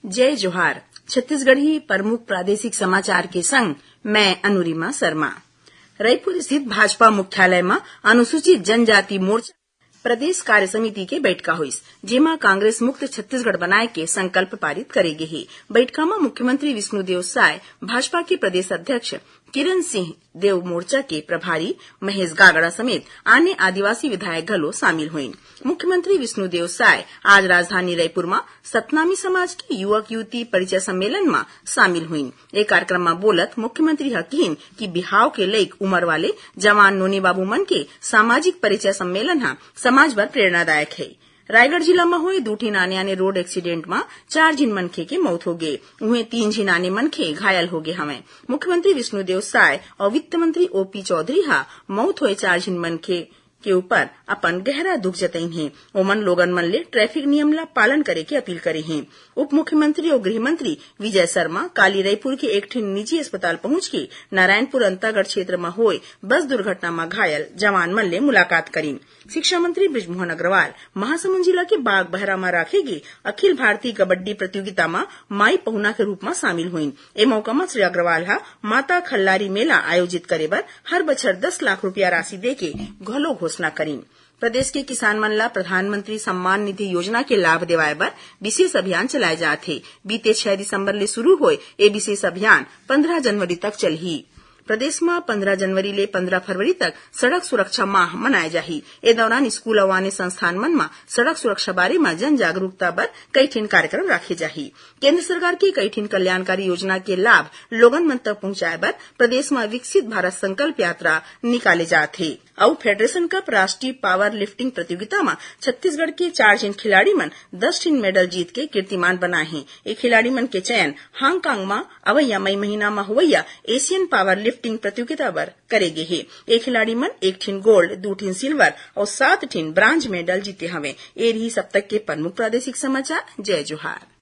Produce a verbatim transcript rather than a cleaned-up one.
जय जोहार। छत्तीसगढ़ी प्रमुख प्रादेशिक समाचार के संग मैं अनुरिमा शर्मा। रईपुर स्थित भाजपा मुख्यालय म अनुसूचित जनजाति मोर्चा प्रदेश कार्य समिति के बैठका होइस, जेमा कांग्रेस मुक्त छत्तीसगढ़ बनाए के संकल्प पारित करे गे हे। बैठका म मुख्यमंत्री विष्णुदेव साय, भाजपा के प्रदेश अध्यक्ष किरण सिंह देव, मोर्चा के प्रभारी महेश गागड़ा समेत आने आदिवासी विधायक घलो शामिल होइन। मुख्यमंत्री विष्णुदेव साय आज राजधानी रईपुर म सतनामी समाज के युवक युवती परिचय सम्मेलन म शामिल होइन। ए कार्यक्रम म बोलत मुख्यमंत्री ह किहिन कि बिहाव के लइक उमर वाले जवान नोनी बाबू मन के सामाजिक परिचय सम्मेलन ह समाज बर प्रेरणादायक हे। रायगढ़ जिला म होए दू ठिन आने-आने रोड एक्सीडेंट म चार झिन मनखे के मौत होगे, उहें तीन झिन आने मनखे घायल होगे हवंय। मुख्यमंत्री विष्णुदेव साय अउ वित्त मंत्री ओपी चौधरी ह मौत होए चार झिन मनखे के ऊपर अपन गहरा दुख जतइन हे। ओमन लोगन मन ले ट्रैफिक नियम ला पालन करे के अपील करे हें। उप मुख्यमंत्री अउ गृह मंत्री विजय शर्मा काली रईपुर के एक ठिन निजी अस्पताल पहुंच के नारायणपुर अंतागढ़ क्षेत्र म होए बस दुर्घटना म घायल जवान मन ले मुलाकात करिन। शिक्षा मंत्री बृजमोहन अग्रवाल महासमुंद जिला के बागबहरा म राखे गे अखिल भारतीय कबड्डी प्रतियोगिता म माई पहुना के रूप म शामिल होइन। ए मौका म श्री अग्रवाल ह माता खल्लारी मेला आयोजित करे बर हर बछर दस लाख रुपया राशि दे के घलो घोषणा करिन। प्रदेश के किसान मन ला प्रधानमंत्री सम्मान निधि योजना के लाभ देवाए बर विशेष अभियान चलाए जात हे। बीते छह दिसंबर ले शुरू होए ए विशेष अभियान पंद्रह जनवरी तक चलही। प्रदेश म पंद्रह जनवरी ले पंद्रह फरवरी तक सड़क सुरक्षा माह मनाए जाही। ए दौरान स्कूल अउ आने संस्थान मन म सड़क सुरक्षा बारे म जन जागरूकता बर कई ठिन कार्यक्रम राखे जाही। केंद्र सरकार के कई ठिन कल्याणकारी योजना के लाभ लोगन मन तक पहुंचाए बर प्रदेश म विकसित भारत संकल्प यात्रा निकाले जात हे। अउ फेडरेशन कप राष्ट्रीय पावर लिफ्टिंग प्रतियोगिता म छत्तीसगढ़ के चार झिन खिलाड़ी मन दस ठिन मेडल जीत के कीर्तिमान बनाए हें। ए खिलाड़ी मन के चयन हांगकांग म अवइया मई महीना म होवइया एशियन पावर लिफ्टिंग प्रतियोगिता बर करे गे हे। ए खिलाड़ी मन एक ठिन गोल्ड, दू ठिन सिल्वर अउ सात ठिन ब्रांज मेडल जीते हवें। ए रहिस अब तक के प्रमुख प्रादेशिक समाचार। जय जोहार।